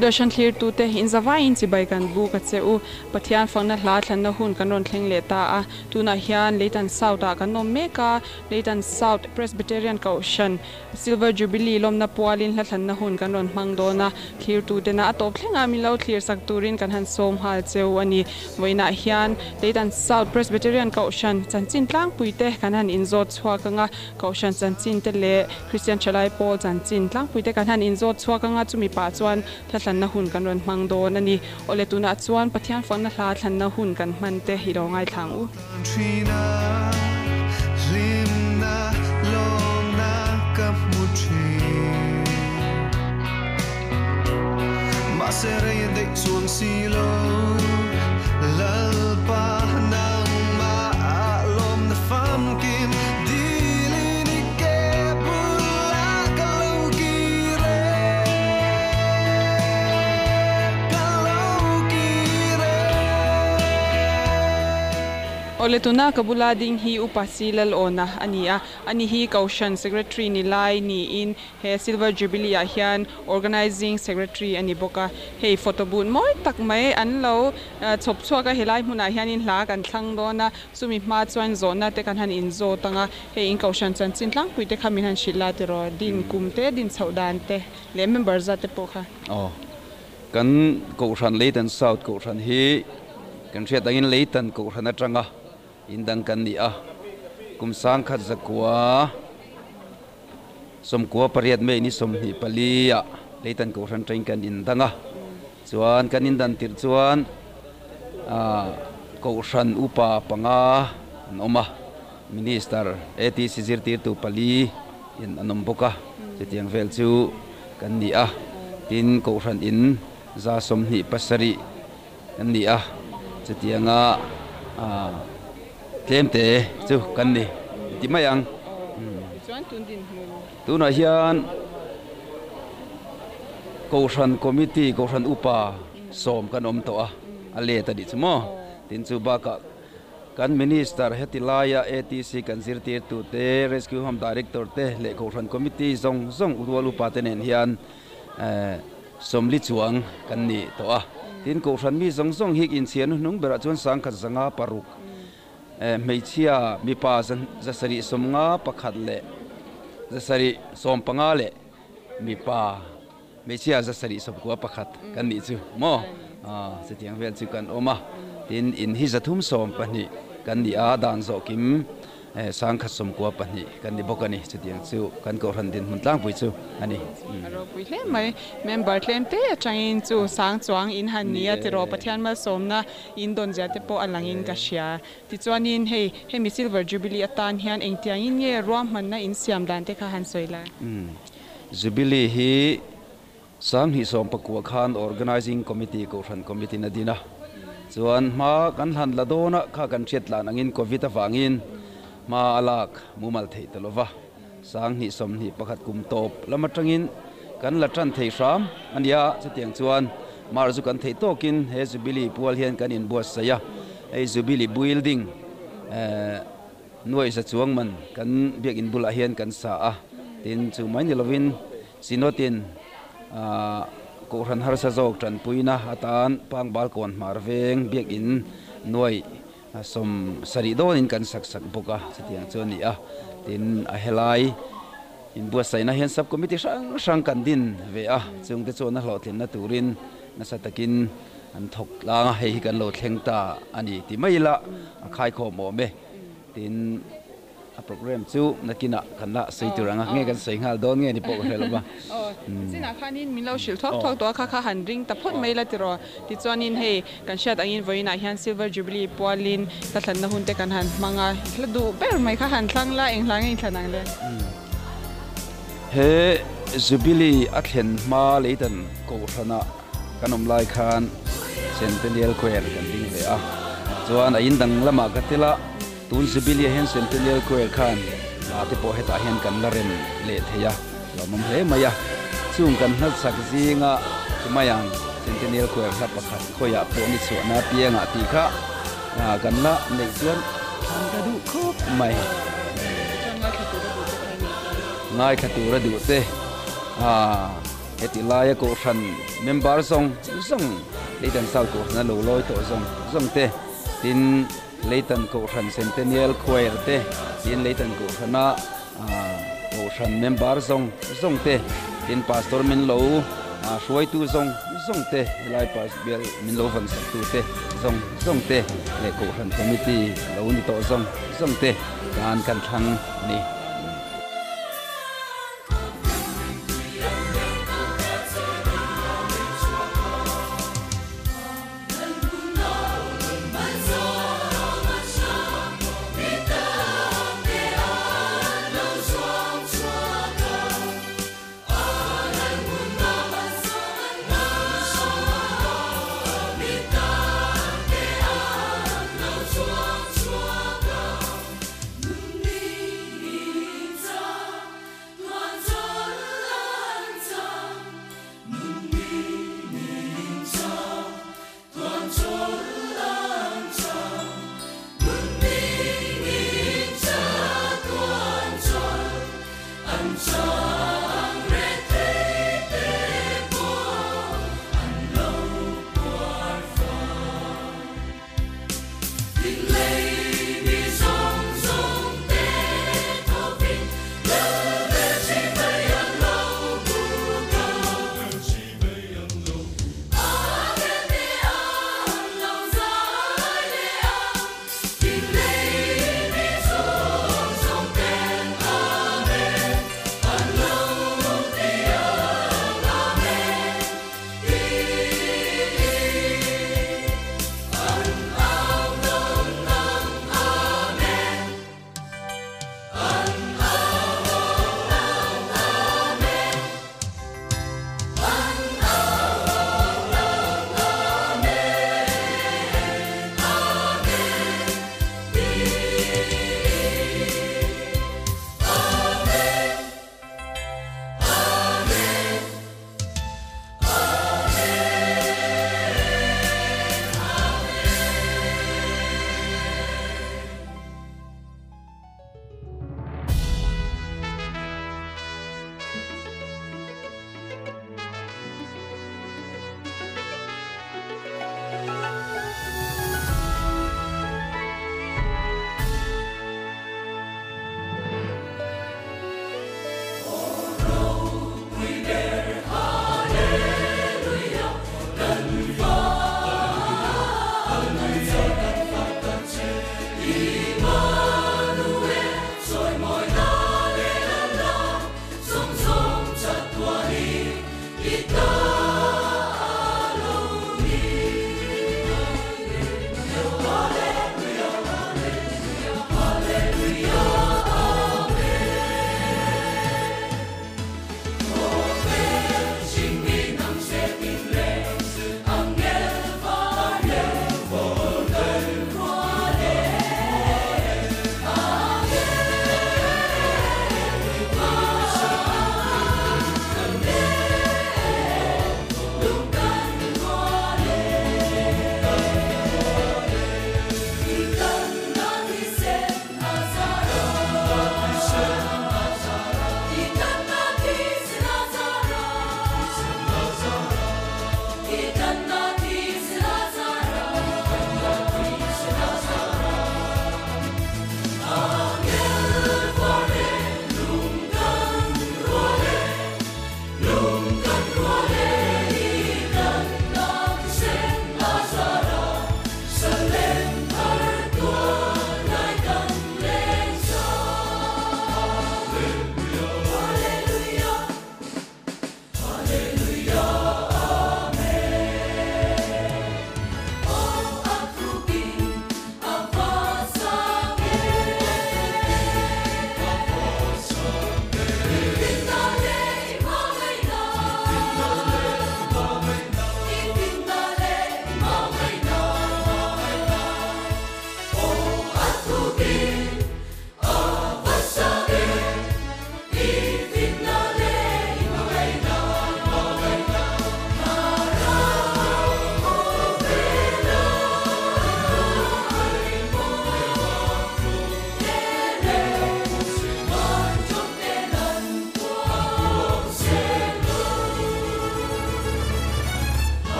Doordarshan thlirtute inzavaiin chibai kan buk a che u. Pathian fakna hla thlanna hun kan rawn thleng leh ta a. Tunah hian Leitan South ah kan awm mek a, Leitan South Presbyterian Kohhran Silver Jubilee lawmna pualin hla thlanna hun kan rawn hmang dawn a, thlirtutena a tawp thlengah min lo thlir sak turin kan han sawm nghal cheu a ni. Vawiinah hian Leitan South Presbyterian Kohhran chanchin tlangpuite kan han inzawt chhuak ang a, Kohhran chanchin te leh Kristian Thalai Pawl chanchin tlangpuite kan han inzawt chhuak ang a, chumi pah chuan hla thlanna hun kan rawn hmang dawn a ni. Awle tunah chuan Pathian fakna hla thlanna hun kan hman te i lo ngaithla ang u. Awle tuna ka bula ding hi Upa Si Lalawna a ni a, ani hi Kohhran Secretary ni lai niin he Silver Jubilee ah hian Organising Secretary a ni bawk a. Hei photo bun mawi tak mai an lo chhawp chhuak a, helai hmunah hianin hla kan thlang dawn a, chumi hma chuan zawhna te kan han inzawt ang a. Hei in Kohhran chanchin tlangpui te kha min han hrilh la tiraw? Din kum te, din chhoh dan te leh member zat te pawh kha. Aw, kan Kohhran Leitan South Kohhran hi kan hriat angin Leitan Kohhran atanga in dang kan ni a, kum sangkhat zakua 98 May ni 24 ah Leitan Kohhran atangin kan in dang a, chuan kan in dan tirh chuan Kohhran upa panga an awm a. Minister ATC zirtirtu pali in an awm bawk a, chutiang vel chu kan ni a. Tin, Kohhran in 27 kan ni a, chutianga tlemte chu kan ni ti mai ang. Tunah hian Kohhran Committee, Kohhran Upa sawm kan awm tawh a, a let a nih chu maw? Tin, chu bakah Kan Minister heti laia ATC kan zirtirtute, Rescue Home Director te leh Kohhran Committee zawng zawng urual upa te nen hian sawmli chuang kan ni tawh a. Tin, Kohhran mi zawng zawng hi inchhiar hnuhnung berah chuan 1506 hmeichhia mipa 751 leh 715 leh mipa Hmeichhia 791 kan nih chu maw? Chutiang vel chu kan awm a, tin in hi 312 kan ni a, dan zawh kim 1192 kan ni bawk a ni. Chutiang chu kan Kohhran dinhmun tlangpui chu a ni. A ropui hle mai. Member tlem te atangin chu sang chuang in han ni a tiraw Pathian malsawmna in dawn zia te pawh a langin ka hria. Tichuanin hei hemi Silver Jubilee atan hian engtiangin nge ruahmanna in siam dan te kha han sawi la? Jubilee hi 2019 khan Organising Committee, Kohhran Committee in a din a. Chuan hma kan hlan la dawn a, kha kan hriat tlan angin Covid avangin hma a lak mumal theih ta lova. 2021 kum tawp lam atangin kan la tan thei hram a nia. Chutiang chuan March chu kan theih tawkin he Jubilee pual hian kan inbuatsaih a. Hei Jubilee building Nuaih za chuang man kan biakinn bulah hian kan sa a, tin chu mai ni lovin Synod-in Kohhran harsa zawk tanpuina atan Pangbal kawn hmar veng biakinn nuaih 70 dawnin kan sak sak bawk a, chutiang chu a ni a. Tin a helai inbuatsaihna hian sub committee hrang hrang kan din ve a, chungte chuan a hlawhtlinna turin nasa takin an thawk tlang a, hei hi kan lo thleng ta a ni ti mai ila a khaikhawm awm e. Tin, a program chu nakinah kan la sawi tur ang a, nge kan sawi nghal dawn nge ni pawh ka hre lo va. Aw, chinah khanin min lo hrilh thuak thuak tawh a, kha kha han ring ta phawt mai la tiraw. Tichuanin hei kan hriat angin vawiinah hian Silver Jubilee pualin hla thlanna hun te kan han hmang a, hla duh ber mai kha han thlang la, eng hla nge in thlan ang le? He Jubilee a thlen hma leitan Kohhranah Kan awm lai khan Centennial Choir kan ding ve a, chuan a in dang lamah ka tel a, tun Jubilee ah hian Centennial Choir khan hla te pawh hetah hian kan la rem leh thei a, lawmawm hle mai a. Chung kan hnasak zinga ti mai ang Centennial Choir hla pakhat khawiah pawh ni chhuahna piangah tih kha kan la neih chuan thlan ka duh khawp mai. Ngaithla tura duh te kha. Heti laia Kohhran member zawng zawng, Leitan South Kohhrana lo lawi tawh zawng zawng te, tin Leitan Kohhran Centennial Choir te, tin Leitan Kohhrana Kohhran member zawng zawng te, tin Pastor min lo hruaitu zawng zawng te, helai bial min lo vansaktu te zawng zawng te leh Kohhran Committee lo ni tawh zawng zawng te tan kan thlang a ni.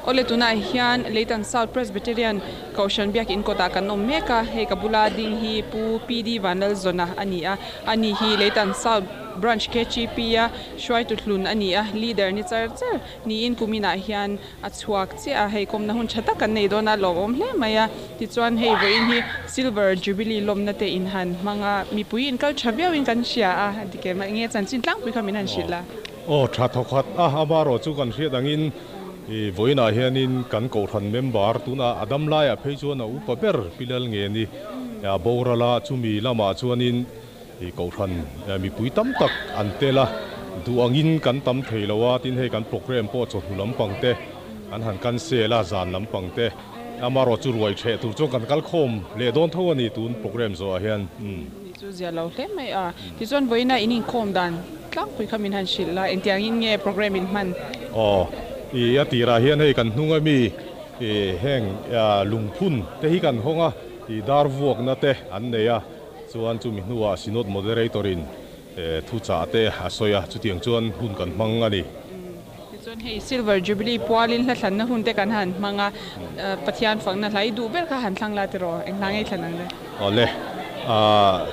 Awle tunah hian Leitan South Presbyterian Kohhran Biakin kawtah kan awm mek a, hei ka bula ding hi Pu PD Vanlalzawna a ni a, ani hi Leitan South Branch KGP a hruaitu hlun a ni a, leader ni char char niin kuminah hian a chhuak chiah a, hei kawmna hun tha tak kan nei dawn a, lawmawm hle mai a, tichuan hei vawiin hi Silver Jubilee lawmna te in han hmang a, mipui in kal tha viauin kan hria a, dike mah enge chanchin tlangpui kha min han hrilh a. Aw tha thawkhat a, amaherawh chu kan hriat angin i vawiinah hianin kan kohhran member tuna a dam laiah phei chuan a upa ber Pi Lalngeni a boral a, chumi lamah chuanin i kohhran mipui tam tak an tel a, duh angin kan tam thei lo a, tin hei kan program pawh chawhnu lampang te an han cancel a, zan lampang te amaherawh chu ruai ṭheh tur chuan kan kal khawm leh dawn tho a ni tun program zawhah hian. Ni chu zia lo hle mai a, tichuan vawiina in inkhawm dan tlangpui kha min han hrilh a, engtiangin nge program in hman? Aw, i a tirah hian hei kan hnunga mi i heng lungphun te hi kan hawng a, i dar vuakna te an nei a, chuan chumi hnuah Synod Moderator in thuchah te a sawi a, chutiang chuan hun kan hmang a ni. Tichuan hei Silver Jubilee pualin hlathlanna hun te kan han hmang a, Pathian fakna hla i duh ber kha han thlang la tiraw? Eng hla ngei thlan ang le? Awle,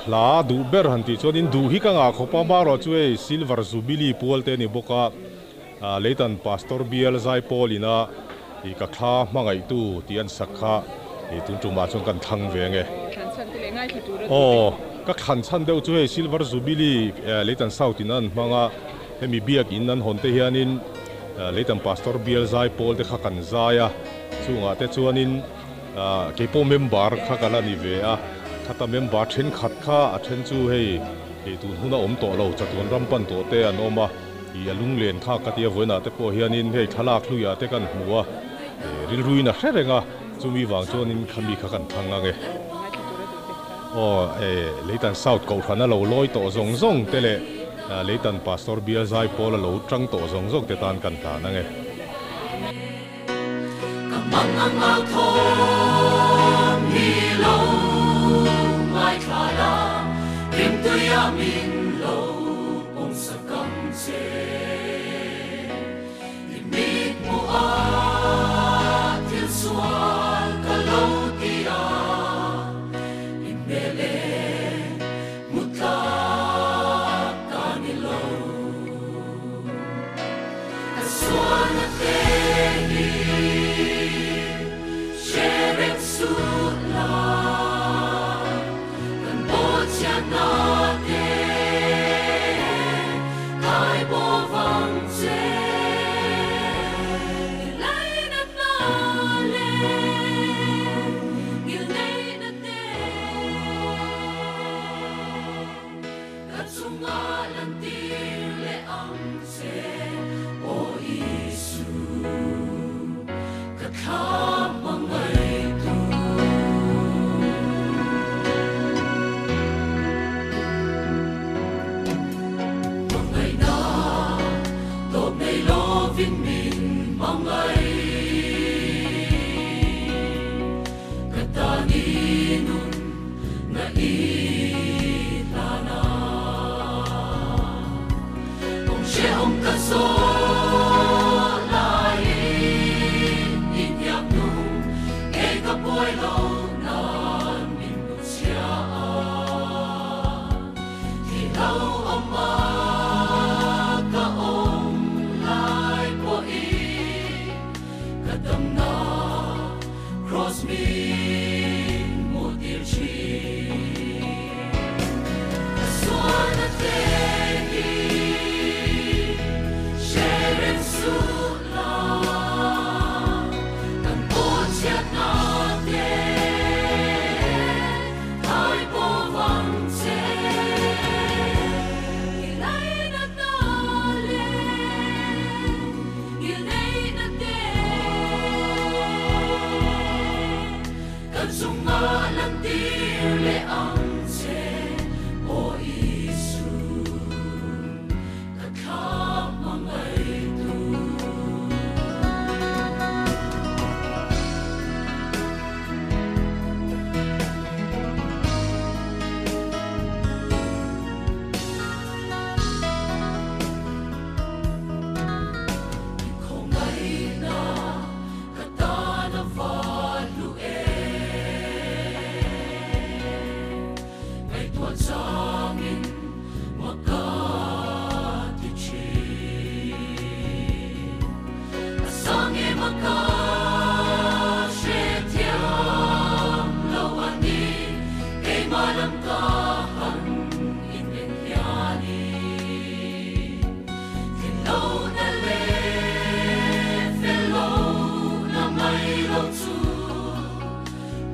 hla duh ber han tih chuan in duh hi ka ngah khawp a, amaherawh chu hei Silver Jubilee pual te a ni bawk a, Leitan Pastor Bial Zaipawl ina i ka thla hmangaihtu tih an sak kha i tun tumah chuan kan thlang ve ange. Thlan chhan te leh ngaithla tur a duh Aw, ka thlan chhan deuh chu hei Silver Jubilee Leitan South in an hmang a, hemi biak in an hawn te hianin Leitan Pastor Bial Zaipawl te kha kan zai a, chungah te chuanin keipawh member kha ka la ni ve a, khata member thenkhat kha a then chu hei tun huna awm tawh lo chatuan ram pan tawh te an awm a. I a lunglen kha ka tia vawiinah te pawh hianin hei thlalak hluiah te kan hmu a, rilruin a hre reng a, chumi vang chuanin khami kha kan thlang ang e. Aw e, Leitan South Kohhran a lo lawi tawh zawng zawng te leh Leitan Pastor Bial Zaipawl a lo tang tawh zawng zawng te tan kan hlan ang e. Ka mang ang au thawm hi lo ngaithla la, rimtuia min lo pawm sak ang che. I mit hmuh a thil sual ka lo ti a, i hmel eng hmu tlak ka ni lo. Ka sualna te hi hre reng suh la, kan bawhchhiatna te kai baw vang che. I lainatna leh ngilneihna te. Ka chunga lantir leh ang che, Aw Isu, ka thla hmangaihtu. Hmangaihna tawp nei lovin min hmangaih, ka tan i nun Na i hlana Kawng hrehawm ka zawh laiin i hniak nung Kei ka buai lo nan min hmu chhia a Thihlo awm a ka awm lai pawhin Ka damna Cross min hmuh tir thin. Ka sualna te hi hre reng suh la, kan bawhchhiatna te thai pawh vang che. I lainatna leh ngilneihna te. Changin makati chi Asange makashethiam lo ani kay malam kahan in hiani Tilo na le felo na mai lo chu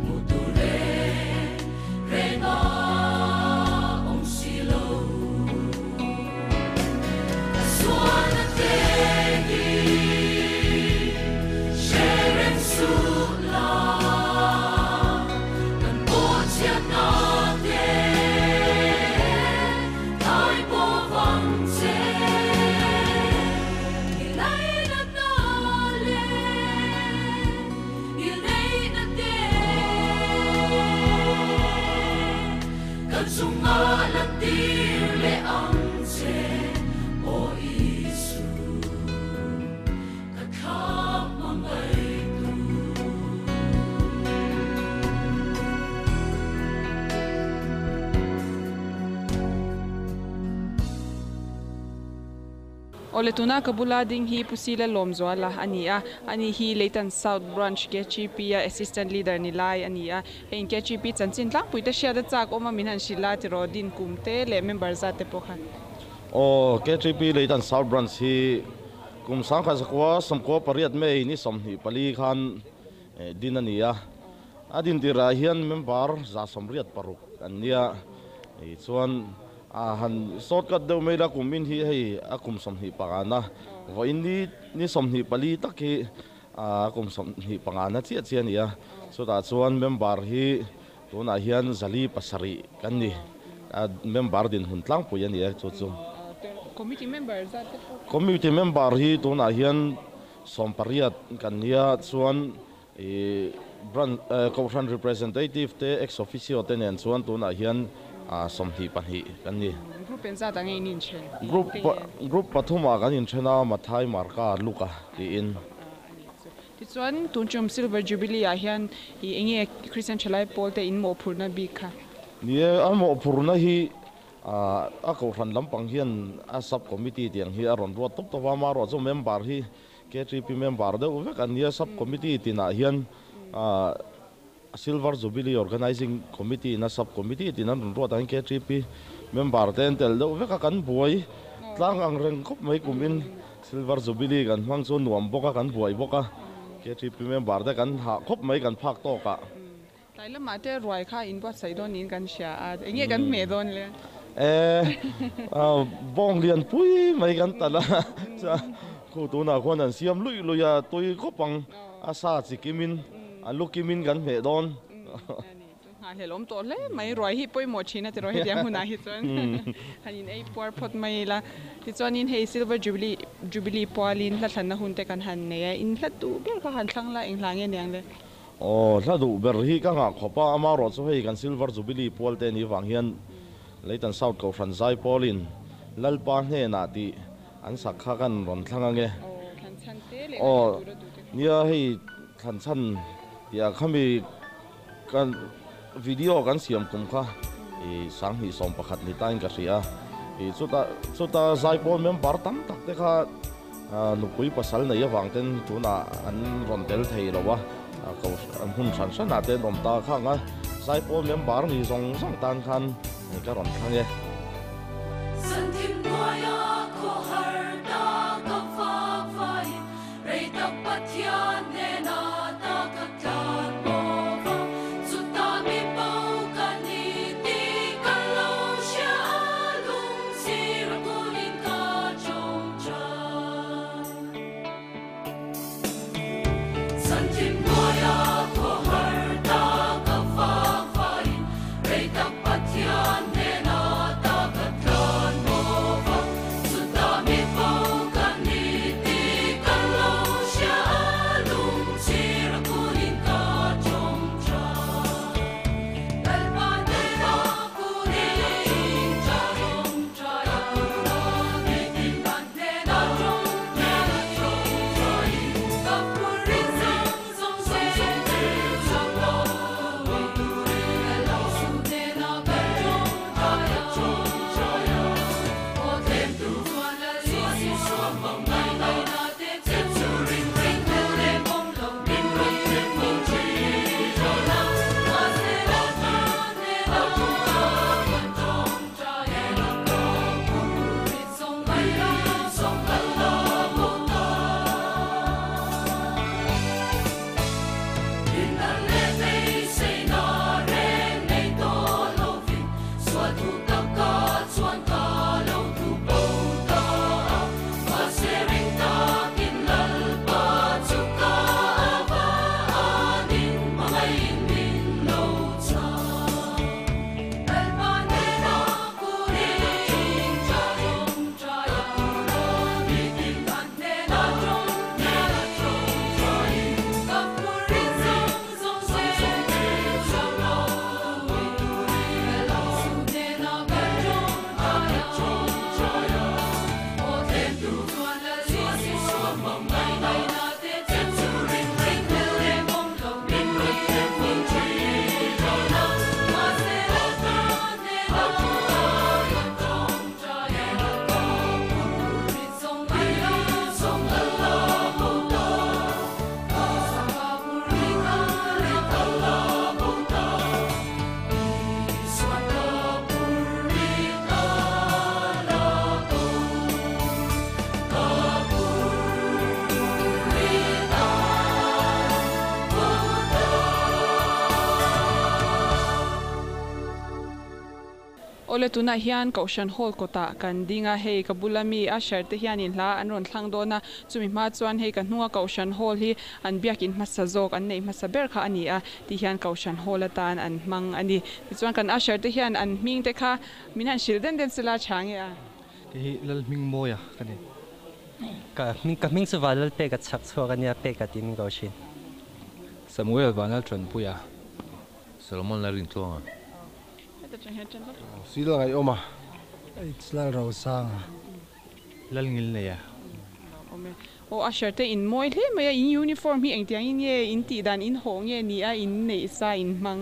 Muture renga om silo Suana tegi Sheren sula Kan pochia na te Tai po vang che Ilai na na le Ilai na te Kan sunga lantir le ang che O Isu Kathama mai tu. Ole tuna kabula ding hi pusila lomzuala ani a ani hi Leitan South Branch KGP a assistant leader ni lai ani a hein KGP chanchin tlang puite hria da chak oma min han sila ti ro din kum te le member za te pawh khan. O KGP Leitan South Branch hi kum sang kha zakwa samko pariat mei ni somni pali khan din ani a adin tira hian member za somriat paruk ania e chuan a han shortcut deuh mai la kumin hi hei a kum somni pangana voin ni ni somni pali tak hi a kum somni pangana chia chia ania chutah chuan member hi tunah hian zali pasarih kan ni a member din hun tlang pui ani a chu chu. Committee member za te pawh. Committee member hi tunah hian sawmpariat kan nia chuan e brand kohhran representative te ex officio te nen chuan tunah hian a sawmhnih pahnih kan ni. Group en zat ang in then. Group pathuma kan in thena Mathai Marka Luka tiin. Ti chuan tun chum Silver Jubilee ah hian i enge Christian Thalai Pawl te in mo phurna bik kha. Ni a mo phurna hi a kohhran lampang hian a sub committee tiang hi a rawn ruat tawp tawp a ma rawh chu member hi KTP member deuh vek an nia sub committee tinah hian a Silver Jubilee Organizing Committee na sub committee tin an rawn ruat ang KTP member te an tel deuh vek a kan buai tlang ang reng khawp mai kumin Silver Jubilee kan hmang chu nuam bawk a kan buai bawk a KTP member te kan hah khawp mai kan phak tawk a. Tlai lamah te ruai kha in buatsaih dawn niin kan hria a enge kan hmeh dawn le. Bawng lian pui mai kan tal a khu tunah khuan an siam lui lui a tui khawp ang a sa chi kimin a lu kimin kan hmeh dawn. Nga hlelawm tawh hle mai ruai hi pawimawh thin a ti rawh hetiang hunah hi chuan han in ei puar phawt mai ila tichuanin hei Silver Jubilee Jubilee pualin hla thlanna hun te kan han nei a in hla duh ber kha han thlang la eng hla nge niang le. Aw hla duh ber hi ka ngah khawp a ama rawh chu hei kan Silver Jubilee pual te ni vang hian Leitan South Kohhran Zai Pawlin Lalpa hnenah tih an sak kha kan rawn thlang ange. Aw nia hei thlan chhan tih ah khami kan video kan siam kum kha i sanghnih sawm pakhat ni tain ka hria i chuta chuta Zai Pawl member tam tak te kha nupui pasal nei awang ten tunah an rawn tel thei lo a an hun hran hranah te an awm ta khang a Zai Pawl member ni zawng zawng tan khan ka rawn thlang e. Santhim hnuaia khaw har ta ka vak vain rei tak Pathian nena ta ka tlan maw va chutah mi bo ka ni ti ka lo hria lung zira kunin ka chawng chan. Santhim hnuaia khaw har ta ka vak vain rei tak Pathian nena ta Awle tunah hian Kohhran Hall kawtah kan ding a, hei ka bula mi usher te hianin hla an rawn thlang dawn a, chumi hma chuan hei ka hnunga Kohhran Hall hi an biakin hmasa zawk an neih hmasa ber kha a ni a, ti hian Kohhran Hall atan an hmang a ni. Tichuan kan usher te hian an hming te kha min han hrilh den den sela tha nge a. Kei hi Lalhmingmawia ka ni. Ka hming ka hming chu Vanlalpeka chhak chhuak a nia, Peka tih min ko thin. Samuel Vanlaltranpuia. Solomon Lalrintluanga. Sila ngaihawm a. It's Lalrosanga. Lalngilneia. Awm e. Aw Usher te in mawi hle mai a, in uniform hi engtiang in nge in tih dan in hawh nge ni a, in neih sa in hmang.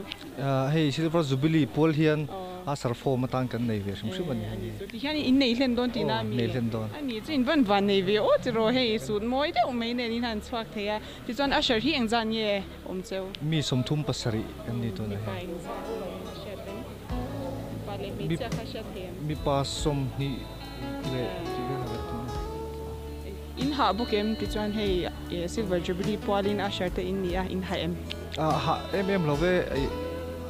Hei Silver Jubilee pual hian Usher form atan kan nei ve hrim hrim a ni hei. Chu ti hian in nei hlen dawn tihna a mi? Aw nei hlen dawn. A ni chu in van van nei ve aw tiraw hei suit mawi deuh mai nen in han chhuak thei a. Tichuan Usher hi engzat nge awm cheu? Mi 37 kan ni tunah hian. Mipa 20 leh tih vel a tun a. In hah bawk em? Tichuan hei Silver Jubilee pualin Usher te in ni a, in hah em? Hah em em lo ve,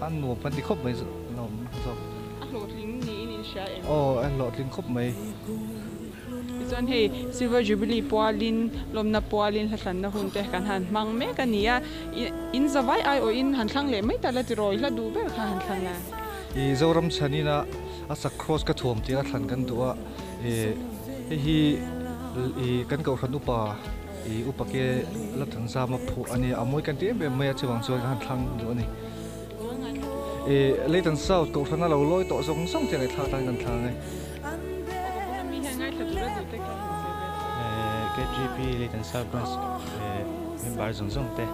a nuam kan ti khawp mai nuam zawk. A hlawhtling niin in hria em? Aw, a hlawhtling khawp mai. Tichuan hei Silver Jubilee pualin lawmna pualin hlathlanna hun te kan han hmang mek a ni a, in zavai aiawhin han thlang leh mai ta la tiraw, i hla duh ber kha han thlang la. I Zoram chhanina a sak cross ka thuam tir a thlan kan duh a, hei hi i kan kohhran upa i upa ke la thanzama phuh a ni a, a mawi kan ti em em mai a, chuvang chuan ka han thlang duh a ni. I Leitan South kohhrana lo lawi tawh zawng zawng te ngaihthlak atan kan thlang e. KGP Leitan South Branch member zawng zawng te.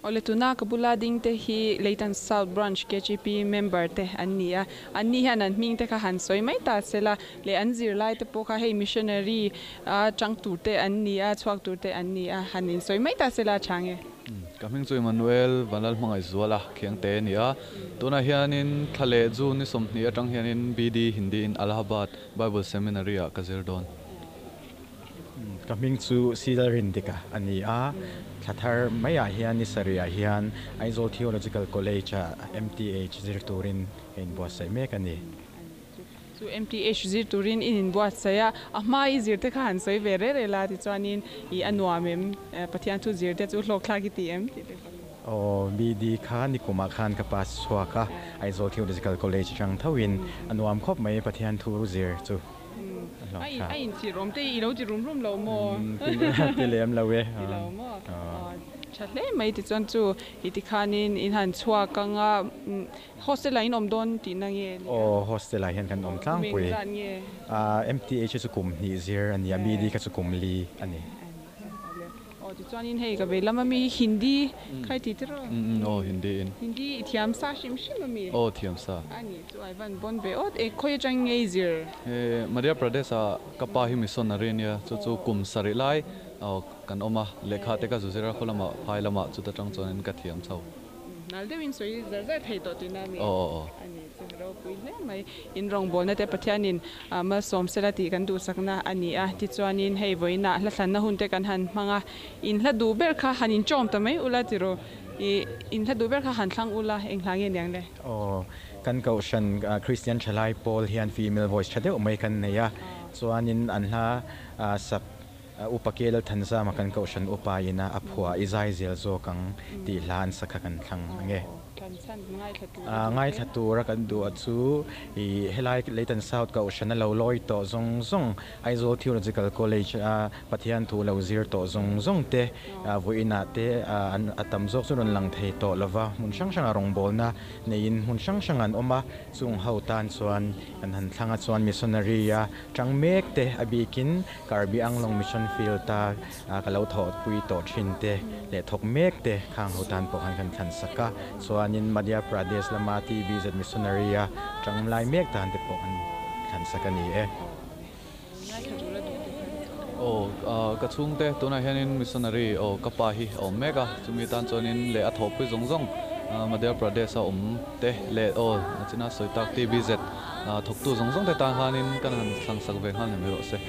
Awle tuna ka bula ding te hi Leitan South Branch KGP member te an ni a, an ni hian an hming te kha han sawi mai ta se la, leh an zirlai te pawh kha hei missionary a chang tur te an ni a, chhuak tur te an ni a, han in sawi mai ta se la chang e. Ka hming chu Emmanuel Vanlalhmangaihzuala Khiangte a ni a, tunah hianin thla leh June ni 20 atang hianin BD Hindi in Allahabad Bible Seminary ah ka zir dawn. Ka hming chu Sidal Rindika a ni a, thla thar maiah hian ni sarihah hian Aizawl Theological College-ah MTH zir turin ka inbuatsaih mek a ni. Chu MTH zir turin in inbuatsaih a, a hma i zir te kha han sawi ve reh reh la tichuanin i a nuam em? Pathian thu zir te chu hlawkthlak i ti em? Tih te kha. Aw, BD kha nikumah khan ka pass chhuak a, Aizawl Theological College atang thoin a nuam khawp mai Pathian thu zir chu. A inchhir awm te i lo ti rum rum lo maw? Ti lem lo e. Ti lo maw? Tha hle mai tichuan chu i tikhanin in han chhuak ang a, hostel ah in awm dawn tihna nge ni a? Aw, hostel ah hian kan awm tlangpui. Kum engzat nge? MTH hi chu kum hnih zir a ni a, BD kha chu kum li a ni. Aw tichuanin hei ka vei lam ami hi Hindi kha i ti tiraw? Aw Hindi in. Hindi i thiam sa hrim hrim ami? Aw thiam sa. A nih chu ai van bawn ve awt e, khawi atang nge i zir? He Madhya Pradesh ah ka pa hi missionary a nia, chu chu kum sarih lai aw kan awm a, lehkha te ka zu zir a khaw lamah phai lamah chuta tang chuanin ka thiam chho. Nal deuhin sawi zar zar thei tawh tihna a ni. Aw aw aw. A ni chu ropui hle mai. In rawngbawlna te Pathianin malsawm sela tih kan duhsakna a ni a. Tichuanin hei vawiinah hla thlanna hun te kan han hmang a. In hla duh ber kha han inchawm ta mai ula tiraw. I in hla duh ber kha han thlang ula eng hla nge niang le? Aw, kan Kohhran Kristian Thalai Pawl hian female voice tha deuh mai kan nei a. Chuanin an hla sak Upa Kel Thanzama kan Kohhran upa ina a phuah i zai zel zawk ang tih hla an sa kha kan thlang ang e. Ngaithla tura kan duh a chu i helai Leitan South Kohhran a lo lawi tawh zawng zawng, Aizawl Theological College a Pathian thu lo zir tawh zawng zawng te vawiinah te a tam zawk chu rawn lang thei tawh lova, hmun hrang hranga rawngbawlna neiin hmun hrang hrang an awm a, chung ho tan chuan kan han thlang a chuan missionary a Tang mek te a bikin Karbi Anglong Mission Field a ka lo thawhpui tawh thin te leh thawk mek te khang ho tan pawh khan kan thlan sak a, chuanin Madhya Pradesh lama TBZ Missionary a tang lai mek tan te pawh kan thlan sak a ni e. Aw ka chhungte tunah hianin missionary aw ka pa hi a awm mek a, chumi tan chuanin leh a thawhpui zawng zawng Madhya Pradesh a awm te leh aw china sawi tak TBZ Thawktu zawng zawng te tan khanin kan han thlang sak ve nghal ni mai rawh se.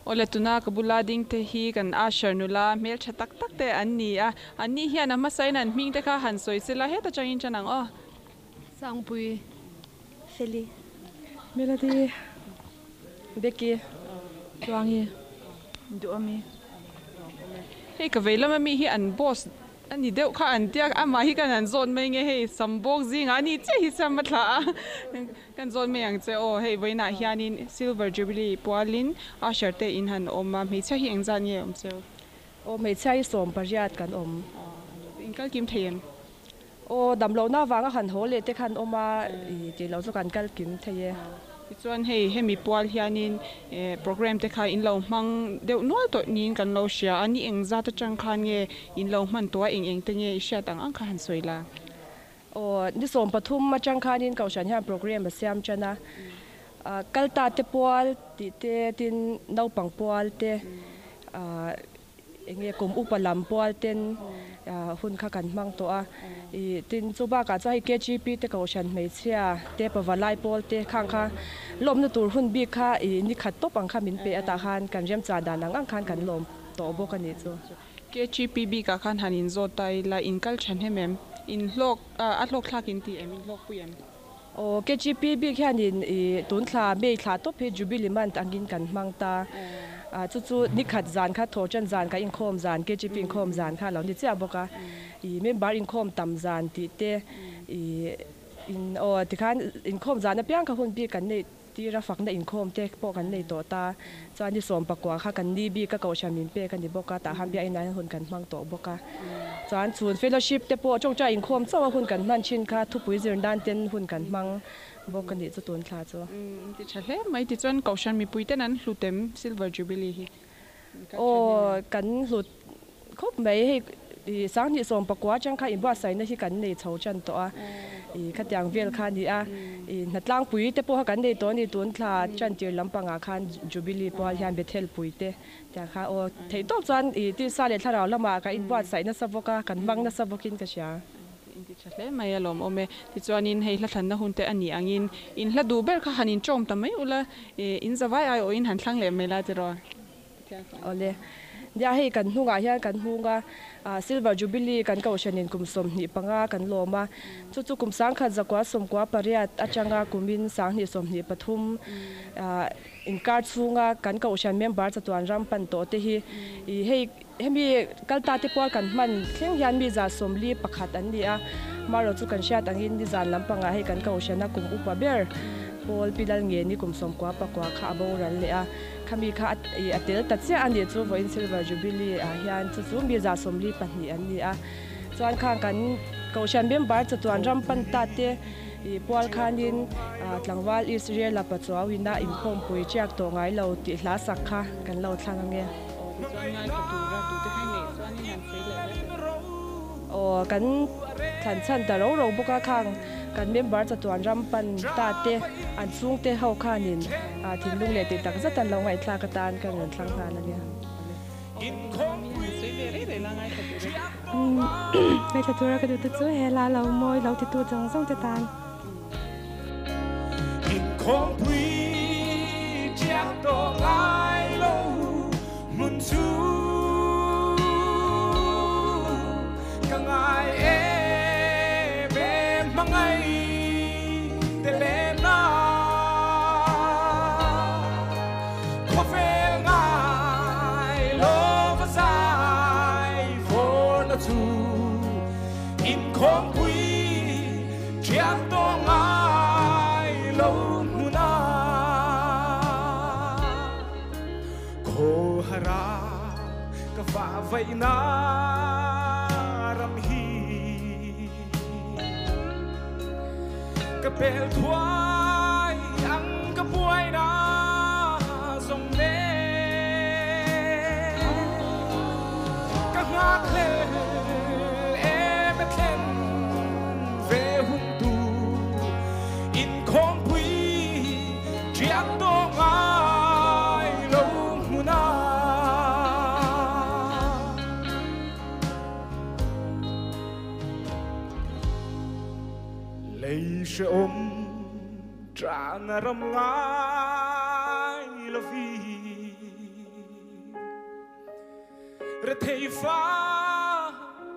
Awle tuna ka bula ding te hi kan usher nula hmeltha tak tak te an ni a, an ni hian a hmasain an hming te kha han sawi sela heta changin tan ang aw. Sangpui Feli. Melody. Becky. Tluangi. Duhawmi. Hei ka vei lama mi hi an boss a ni deuh kha an tia amah hi kan han zawn mai nge hei sambawk zingah a ni chiah hi siam a thlah a kan zawn mai ang che aw hei vawiinah hianin silver jubilee pualin usher te in han awm a hmeichhia hi engzat nge awm cheu? Aw hmeichhia hi 18 kan awm. In kal kim thei em? Aw, damlohna avanga han haw leh te khan awm a, i tih loh chu kan kal kim thei e. Tichuan hei hemi pual hianin program te kha in lo hmang deuh nual tawh niin kan lo hria a, ni eng zat atang khan nge in lo hman tawh a, eng eng te nge i hriat ang ang kha han sawi la. Aw, ni 13 atang khanin Kohhran hian program a siam tan a, kal ta te pual tih te tin naupang pual te Enge kum upa lam pual ten hun kha kan hmang tawh a, ih tin chu bakah chuan hei KGP te kohhran hmeichhia te pavalai pawl te khang kha lawmna tur hun bik kha ih ni khat tawp ang kha min pe a tah khan kan remchan dan ang ang khan kan lawm tawh bawk a nih chu. KGP bikah khan han inzawt ta ila in kal tha hnem em? In hlawk a hlawk thlak in ti em? In hlawkpui em? Aw KGP bik hianin ih tun thla May thla tawp hi Jubilee month angin kan hmang ta. Ah chu chu nikhat zan kha thawhtan zan kha inkhawm zan KGP inkhawm zan kha a lo ni chiah bawk a. Ih member inkhawm tam zan tih te ih in aw tikhan inkhawm zan apiang kha hun bik kan neih Tira fakna inkhawm te pawh kan nei tawh ta. Chuan ni 19 kha kan ni bik a kohhran min pek a ni bawk a, tah khan biakinn ah hian hun kan hmang tawh bawk a. Chuan chhun fellowship te pawh tawngtai inkhawm chauh a hun kan hman thin kha thupui zir nan ten hun kan hmang bawk a nih chu tun thla chu. Umm ti tha hle mai. Tichuan kohhran mipui ten an hlut em Silver Jubilee hi? Aw kan hlut khawp mai hei i 2019 atang kha inbuatsaihna hi kan nei chho tan tawh a i khatiang vel kha a ni a i hnatlangpui te pawh kha kan nei tawh a ni tun thla tantir lampangah khan Jubilee pual hian Bethel pui te tiang kha aw theih tawk chuan i tisa leh thlarau lamah kan inbuatsaih nasa bawk a kan hmang nasa bawkin ka hria. In ti tha hle mai a lawmawm e. Tichuanin hei hla thlanna hun te a nih angin in hla duh ber kha han inṭawm ta mai ula, in zavai aiawhin han thlang leh mai la tiraw? Awle. Nia hei kan hnungah hian kan hmung a, Silver Jubilee kan kohhranin kum 25 kan lawm a, chu chu kum 1998 atanga kumin 2023 inkar chhunga kan kohhran member chatuan ram pan tawh te hi hei Hemi kalta te pual kan hman thleng hian mi 41 an ni a, marawh chu kan hriat angin nizan lampangah hei kan kohhran a kum upa ber Paul Pi Lal nge ni kum 99 kha a boral leh a, khami kha a tel ta chiah a nih chu vawiin Silver Jubilee ah hian chu chu mi 72 an ni a, chuan khang kan kohhran member chatuan ram pan ta te pual khanin tlangval Israel a pachuau ina inkhawmpui tiak tawh ngai lo tih hla sak kha kan lo thlang ange. Aw kan thlan chhan ta ro ro bawk a khang kan member chatuan ram pan ta te an chhungte ho khanin thinlung leh tih tak zet an lo ngaihthlak atan kan rawn thlang nghal a nia. Ngaithla tura ka duh te chu he hla lo mawi lo titu zawng zawng te tan. Inkhawmpui chiak tawh ngai lo hmun chu ka ngai em em hmangaih te lehna khawvel ngai lo va zai fawrna chu inkhawmpui Thiam tawh ngai lo hmun ah khawhar ah ka vah vaihnak ram hi ka pel thuai ang ka buainak zong nen ka ngakhlel em a thlen ve hun tu inkhawmpui ṭiak tawh ngai lo hmun ah. Lei hrehawm ṭahna ram ngai lo vi. Rethei fa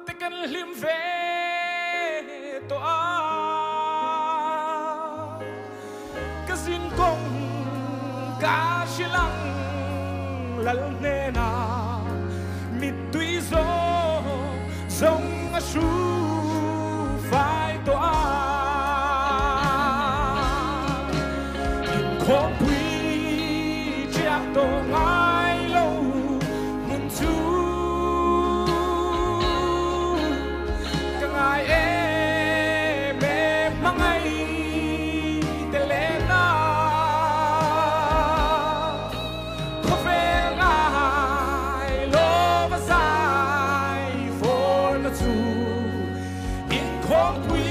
te kan hlim ve tawh a, ka zin kawng ka hrilh ang lal hnenah mittui zawng zawng a hru fai tawh a. Inkhawmpui chiah tawh ngai lo hmun chu ka ngai em em hmangaih te lehna khawvel ngai lova zai fawrna chu inkhawmpui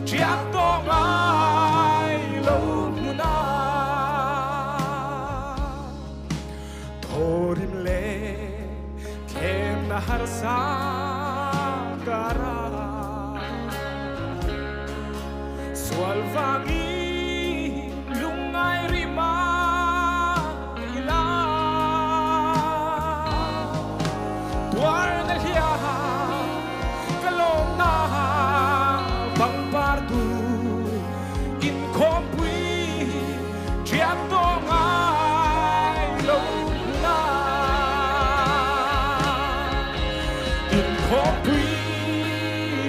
chiah tawh ngai lo hmun a. Thawrim leh thlemna harsa kara sual vangin lungngai rima ila tuarna hlia ka lawmna pangpar tu inkhawmpui Thiam tawh ngai lo na inkhawmpui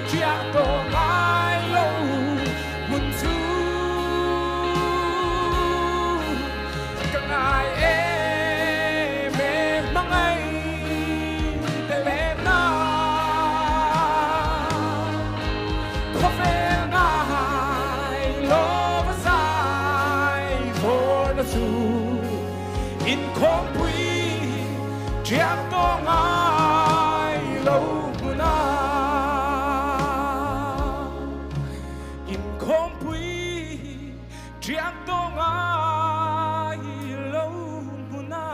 thiam tawh ngai lo hmun chu ka ngai em em hmangaih te leh na khawvel ngai lo va zai vawrna chu inkhawmpui thiam tawh ngai lo hmun a inkhawmpui thiam tawh ngai lo hmun a.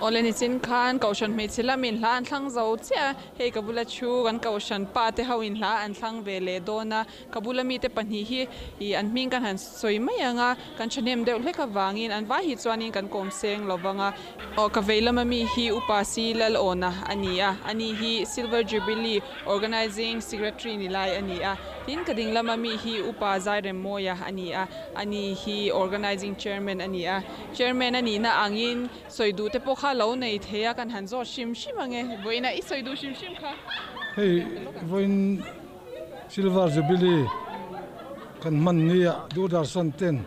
Awle nichin khan Kohhran hmeichhe lamin hla an thlang zo chiah a, hei ka bula thu kan Kohhran pa te ho in hla an thlang ve leh dawn a, ka bula mite pahnih hi ih an hming kan han sawi mai ang a, kan thahnem deuh hlek avangin an vai hi chuanin kan kawm seng lo vang a. Aw ka vei lama mi hi Upa Si Lalawna a ni a, ani hi Silver Jubilee Organising Secretary ni lai a ni a, tin ka ding lama mi hi Upa Zairemmawia a ni a, ani hi Organising Chairman a ni a, Chairman a nihna angin sawi duh te pawh kha lo nei thei a, kan han zawt hrim hrim ang e, vawiin a i sawi duh hrim hrim kha. Hei vawiin Silver Jubilee kan hman nia Doordarshan ten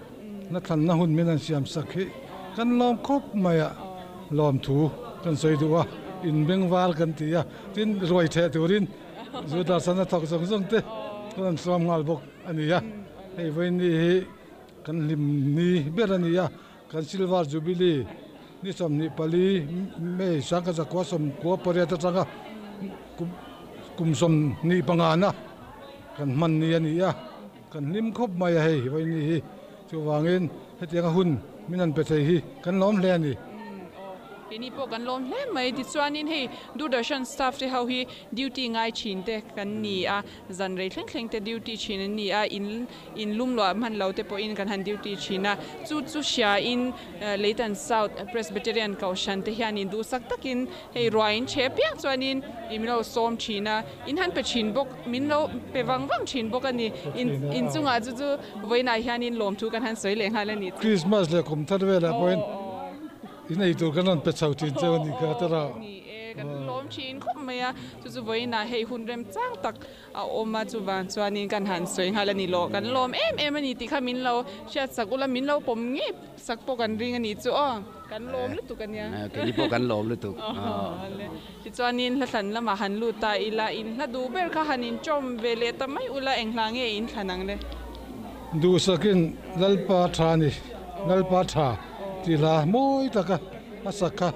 na thlanna hun min an siam sak hi kan lawm khawp mai a, lawmthu kan sawi duh a, in bengvar kan ti a, tin ruai theh turin Doordarshan a thawk zawng zawng te kan han hruam nghal bawk a ni a, hei vawiin ni hi kan hlim ni ber a ni a. Kan Silver Jubilee ni 24 May 1998 atanga kum 25 na kan hman ni a ni a, kan hlim khawp mai a hei vawiin hi. Chuvangin hetianga hun min han pe thei hi kan lawm hle a ni. Keini pawh kan lawm hle mai. Tichuanin hei Doordarshan staff te ho hi duty ngai thin te kan ni a, zan rei thleng thleng te duty thin an ni a, in in lum luah hman lo te pawhin kan han duty thin a, chu chu hriain Leitan South Presbyterian Kohhran te hianin duhsak takin hei ruain chhe piang chuanin i min lo sawm thin a, in han pe thin bawk, min lo pe vang vang thin bawk a ni. In in chungah chu chu vawiinah hianin lawmthu kan han sawi leh nghal a ni. Christmas leh kum thar velah pawhin in ei tur kan rawn pe chho thin cheu a ni kha ta rah. Ni e, kan lawm thin khawp mai a, chu chu vawiinah hei hun remchang tak A awm a, chuvang chuanin kan han sawi nghal a ni lo. Kan lawm em em a ni tih kha min lo hriat sak ula, min lo pawm ngei sak pawh kan ring a ni chu aw. Kan lawm lutuk a nia. Keini pawh kan lawm lutuk. Tichuanin hla thlan lamah han lut ta ila, in hla duh ber kha han inchawm ve leh ta mai ula, eng hla nge in thlan ang le? Duhsakin Lalpa tha ni, Lalpa tha tih hla mawi taka a sak kha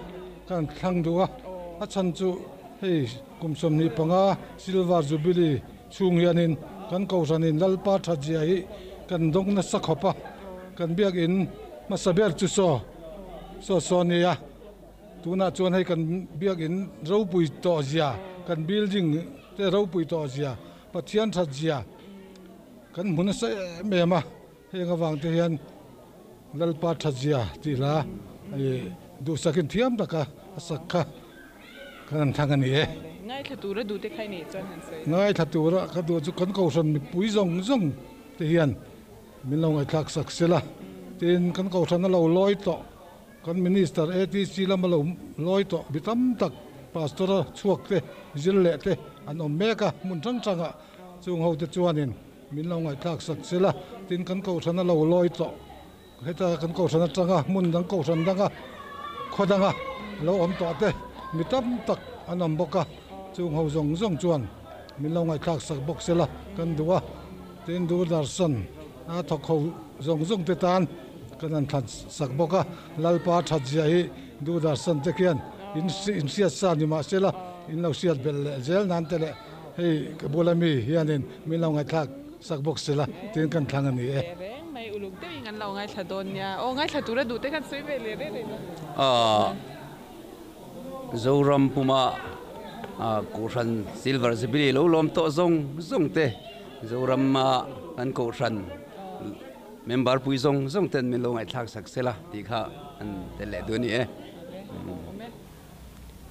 kan thlang duh a, a chhan chu hei Kum 25 Silver Jubilee chhung hianin kan Kohhranin Lalpa thatzia hi kan dawng nasa khawp a, kan biakinn hmasa ber chu saw saw saw nia. Tunah chuan hei kan biakinn ropui tawh zia, kan building te ropui tawh zia, Pathian thatzia kan hmu nasa em em a, heng avang te hian. Lalpa thatzia tih hla i duhsakin thiam taka a sak kha kan han thlang a ni e. Ngaithla tura duhte kha i neih chuan han sawi. Ngaithla tura ka duh chu kan kohhran mipui zawng zawng te hian min lo ngaihthlak sak sela, tin kan kohhran a lo lawi tawh, kan Minister ATC lama lo lawi tawh mi tam tak Pastor a chhuak te, zir leh te an awm mek a, hmun hrang hrangah chung ho te chuanin min lo ngaihthlak sak sela, tin kan kohhran a lo lawi tawh. Heta kan kohhran atanga hmun dang kohhran danga khaw danga lo awm tawh te mi tam tak an awm bawk a, chung ho zawng zawng chuan min lo ngaihthlak sak bawk sela kan duh a, tin Doordarshan a thawk ho zawng zawng te tan kan han thlan sak bawk a, Lalpa that zia hi Doordarshan te khian in hriat sa ni mah sela in lo hriat belh leh zel nan te leh hei ka bula mi hianin min lo ngaihthlak sak bawk sela tin kan thlang a ni e. Mai uluk deuhin an lo ngaithla dawn nia. Aw ngaithla tura duh te khan sawi ve leh reng reng a. Aw Zoram puma Kohhran Silver Jubilee lo lawm tawh zawng zawng te Zorama kan Kohhran member pui zawng zawng ten min lo ngaihthlak sak sela tih kha an tel leh duh a ni e.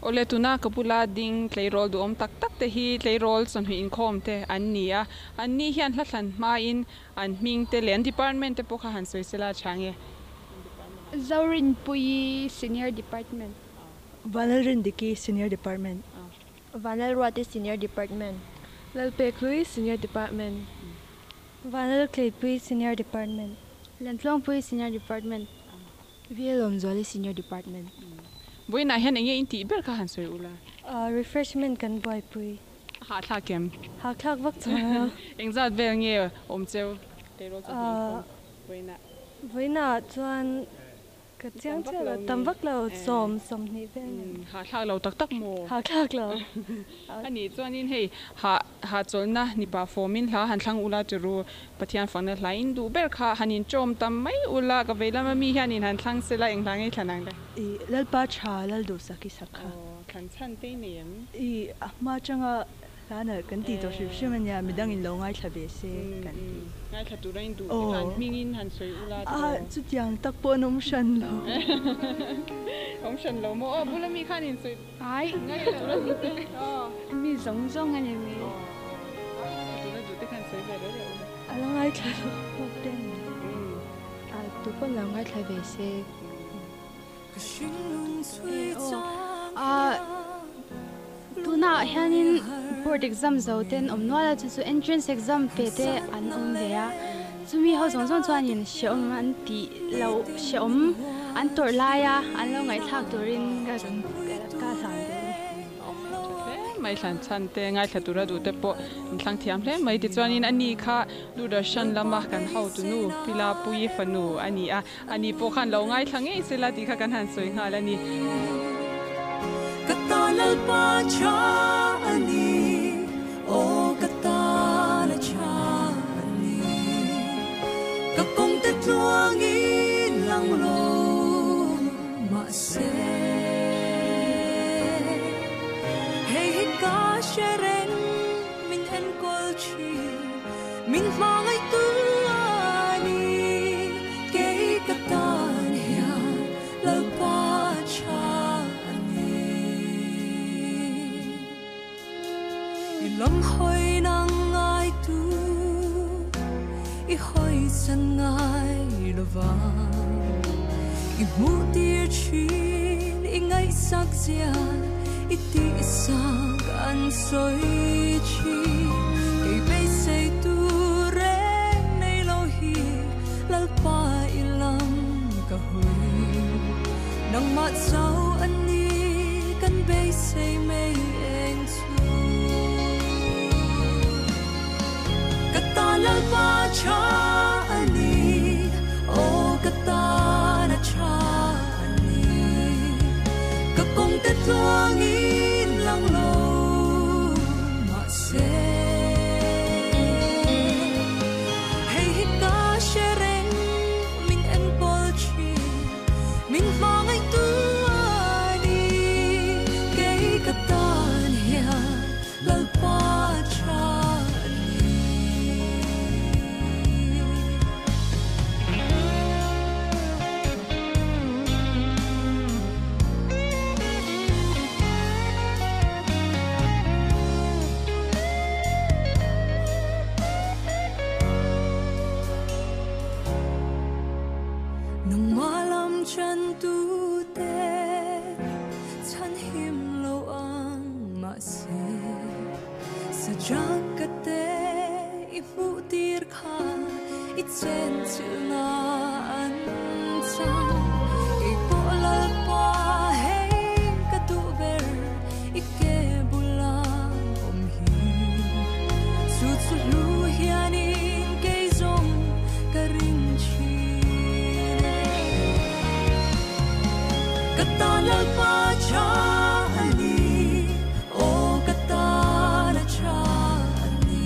Awle tuna ka bula ding tleirawl duhawm tak tak te hi tleirawl chawhmeh inkhawm te an ni a, an ni hian hla thlan hmain an hming te leh an department te pawh kha han sawi sela a tha nge? Zorinpuii Senior Department. Vanlalrindiki Senior Department. Vanlalruati Senior Department. Lalpekhlui Senior Department. Vanlalkleipui Senior Department. Lantluangpui Senior Department. Vilawmzuali Senior Department. Vawiinah hian enge in tih ber kha han sawi ula? Refreshment kan buaipui. Hahthlak em? Hahthlak vak chuang lo. Engzat vel nge awm cheu tleirawl chu hming khawm vawiinah? Vawiinah chuan ka chiang chiah lo, tam vak lo, sawm, sawmhnih vel nge. Hahthlak lo tak tak maw? Hahthlak lo. Anih chuanin hei hah hahchawlhna nipa fawmin hla han thlang ula chu ru. Pathian fakna hla in duh ber kha han in chawm tam mai ula, ka vei lama mi hian in han thlang sela eng hla ngei thlan ang le? I Lalpa tha Lal duhsak i sak kha. Aw, thlan chhan te i nei em? I a hma atanga hla nalh kan tih tawh hrim hrim ania, midang in lo ngaithla ve se kan ti. Ngaithla tura in duh te kha an hming in han sawi ula tawh. A, chutiang tak pawh an awm hran lo. Awm hran lo maw? Aw, bula mi khan in sawi. Ai. Ngaithla tura duh te. Aw. Mi zawng zawng a ni mai. Aw. Ngaithla tura duh te khan sawi ve reuh reuh ula. A la ngaithla lo bawk te ni. A tu pawn lo ngaithla ve se. Aw. Tunah hianin board exam zo ten awm nual a, chu chu entrance exam pe te an awm ve a. Chumi ho zawng zawng chuanin hrehawm an tih loh hrehawm an tawrh laia an lo ngaihthlak turin ka ka hlan duh a ni. Tha hle mai thlan chhan te ngaithla tura duh te pawh an thlang thiam hle mai. Tichuanin a ni kha Doordarshan lama kan hotunu Pilapuii fanu a ni a, a ni pawh khan lo ngaithla ngei sela tih kha kan han sawi nghal a ni. Ka ta Lalpa tha a ni, aw ka tana tha a ni. Ka kawng te tluangin lang lo mahse, hei hi ka hre reng min enkawl thin, min hmangaihtu a ni. Kei ka tan hian Lalpa tha a ni. I lam hawi nang ngai tu, i hawi san ngai lo vang. I hmuh tir thin, i ngaihsak zia, i tihsak an sawi thin. Kei beisei tu reng nei lo hi, Lalpa i lam ka hawi. Nangmah chau a ni kan beisei mai eng chu. Ka ta Lalpa tha a ni, aw ka tana tha a ni. Ka kawng te tluangin lang lo mahse, hei hi ka hre reng min enkawl thin, min hmangaihtu a ni. Kei ka tan hian Lalpa tha a ni. Nang ma lam chan tu te chan him lo ang ma se sa jang ka te i mu tir kha i chen chil na an chang i po lal pa hei ka tu ber i ke bula om hi chu chu lu hianin ke zong ka ring chi ka ta lal pa cha ani o ka ta la cha ani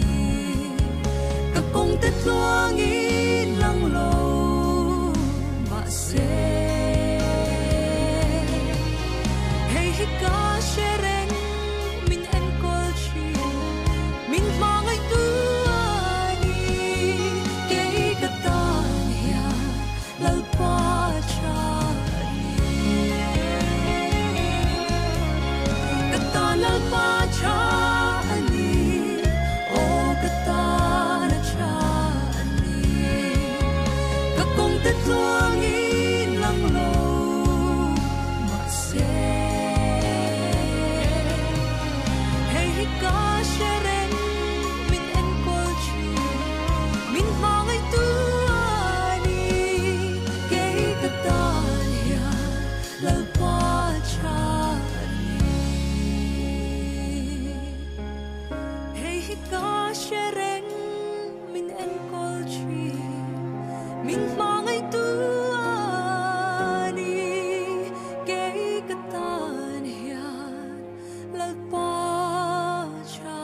ka kong te tluang in lang lo ma se hei hi ka shereng min en kol chi min mangai tu ani ke ka ta ya lal pa cha ka ta lal pa cha ani o ka ta la cha ani ka kong te tluang in lang lo ma se hei hi ka shereng min en kol chi min mangai tu ani ke ka ta ya lal pa cha ani hei hi ka shereng min en kol chi min mangai tu ani ke ka ta ya lal pa cha.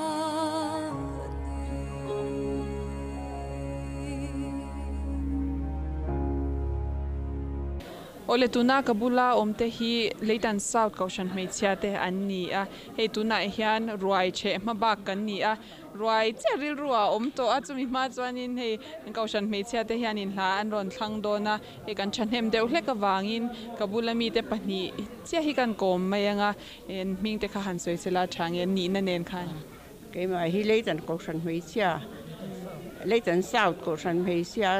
Ole tuna kabula omte hi Leitan South Kaushan hmeichhia te an ni a hei tuna hian ruai che hma bak kan ni a ruai che ril ruwa om to a chumi hma chuanin hei Kaushan hmeichhia te hianin hla an rawn thlang dawn a hei kan thahnem deuh hlek awangin kabula mi te pahnih chiah hi kan kawm mai anga en hming te kha han sawi sela thangin ni na nen khan keimah hi Leitan Kaushan hmeichhia Leitan South Kaushan hmeichhia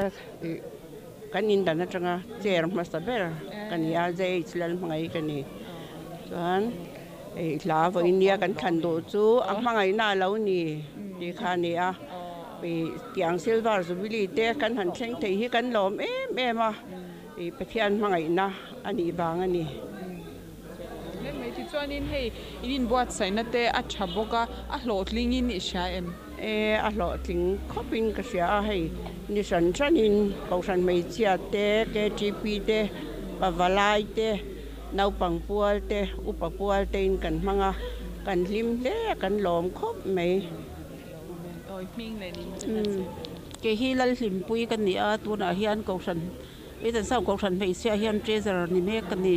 kan in dan atanga chair hmasa ber kan ya jei chlal hmangai kan ni chuan ei hla vo India kan than do chu a hmangai na lo ni ti kha ni a pi tiang silver jubilee te kan han thleng thei hi kan lawm em em a i Pathian hmangai na ani bang ani. Le mai ti chuanin hei in buat saina te a tha bawk a a hlawhtling in i hria em e a hlawhtling khawpin ka hria a hei ni san sanin Kaushan hmeichhia te KTP te pavalai te naupang pual te upa pual te in kan hmanga kan hlim hle kan lawm khawp mai. Oi hming le ni ke hi lal hlim pui kan ni a tunah hian Kaushan Leitan South Kaushan hmeichhia hian treasurer ni mek kan ni.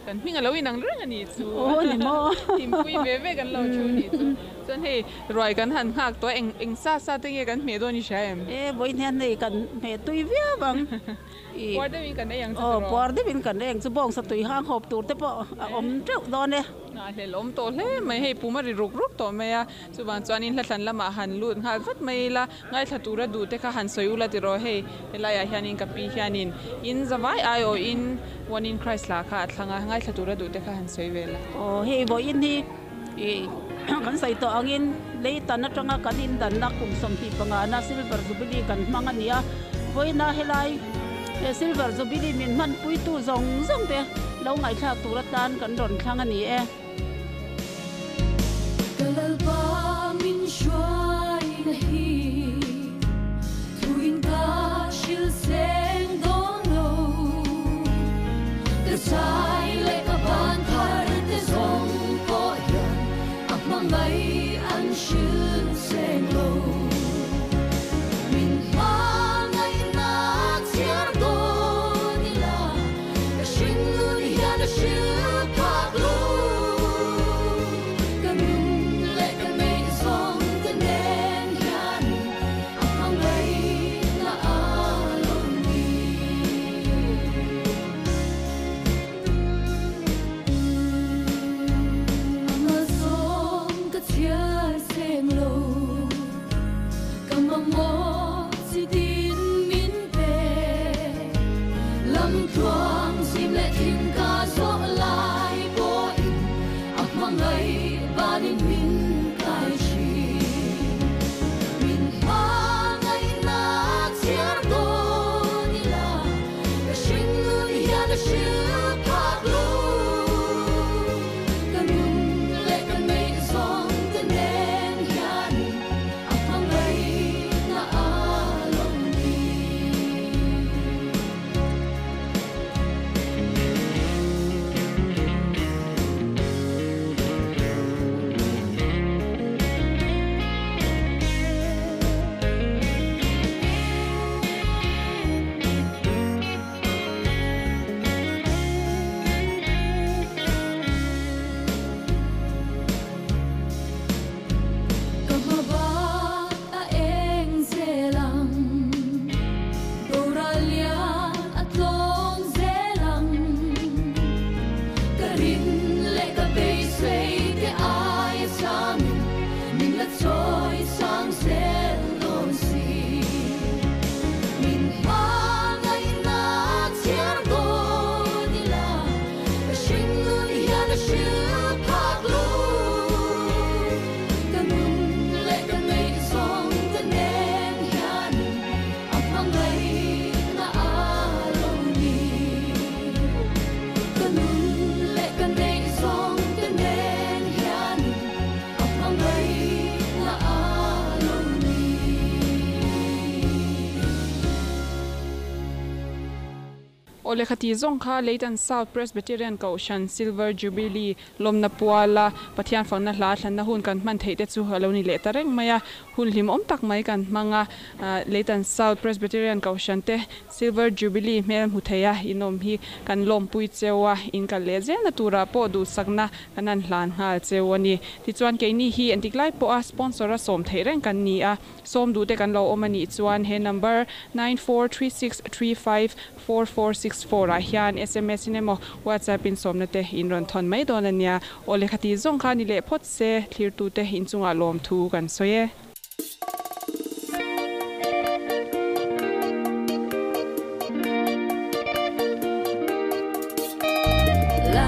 Kan hming a lo inang reng ani chu. Oh ni mo. Hlim pui ve ve kan lo chu ni chu. Chuan hei ruai kan han nghak to eng eng sa sa te nge kan hme dawn i hria em. E vawiin hian hei kan hme tui viau ang. Puar deuhin kan ei ang chu Oh tiraw. Puar deuhin kan ei ang chu bawng sa tui hang hawp tur te pawh a awm teuh dawn e. Nga hlel awm tawh hle mai hei puma ri ruk ruk tawh mai a chuwang chuanin hla thlan lamah han lut nghal vat mai la ngai thla tura duh te kha han sawi ula tiraw hei helaiah hianin ka pi hianin in zawai ai aw in one in Christ la kha a thlanga ngai thla tura duh te kha han sawi vel a. Oh hei vawiin hi i kan sawi tawh angin Leitan atanga kan in danna kum 25 na silver jubilee kan hmang ani a vawiina helai silver jubilee min hman pui tu zawng zawng te lo ngai thlak tur atan kan rawn thlang ani e. Kalalpa min shuai na hi thuin ka shil seng don lo ka sai le ka ban thar te zong po yan a mangai an shil seng lo min mangai na chiar do ni la ka shin lu ni ya na shil pak lo. Lamtluang zim leh thim ka zawh lai pawhin a hmangaih banin min kai thin. Min hmangaihna chhiar dawn ila, ka hring nun hian a hrilh phak lo. Ka nun leh ka neih zawng te nen hianin a hmangaihna a lo ni. Ka hma bak a eng zel ang, boral lian a tlawng zel ang. Ka rin leh ka beisei te aia sangin min la chawi sang zel dawn si. Min hmangaihna chhiar dawn ila, ka hring nun hian a hrilh phak lo. Ka nun leh ka neih zawng te nen hianin a hmangaihna a lo ni. Ka nun leh ka neih zawng te nen hianin a hmangaihna a lo ni. Awle khati zawng kha Leitan South Presbyterian Kohhran Silver Jubilee lawmna puala Pathian fakna hla thlanna hun kan hman theih te chu a lo ni leh ta reng mai a. Hun hlimawm tak mai kan hmang a. Leitan South Presbyterian Kohhran te Silver Jubilee hmel hmu thei a inawm hi kan lawmpui cheu a, in kal leh zelna turah pawh duhsakna kan han hlan nghal cheu a ni. Tichuan keini hi entik lai pawha sponsor a sawm theih reng kan ni a, sawm duhte kan lo awm a nih chuan he number 943635 4464 ah hian sms in emaw WhatsApp in sawmna te in rawn thawn mai dawn a nia. Aw lehkha tih zawng kha ni leh phawt se thlirtute inchungah lawmthu kan sawi e. La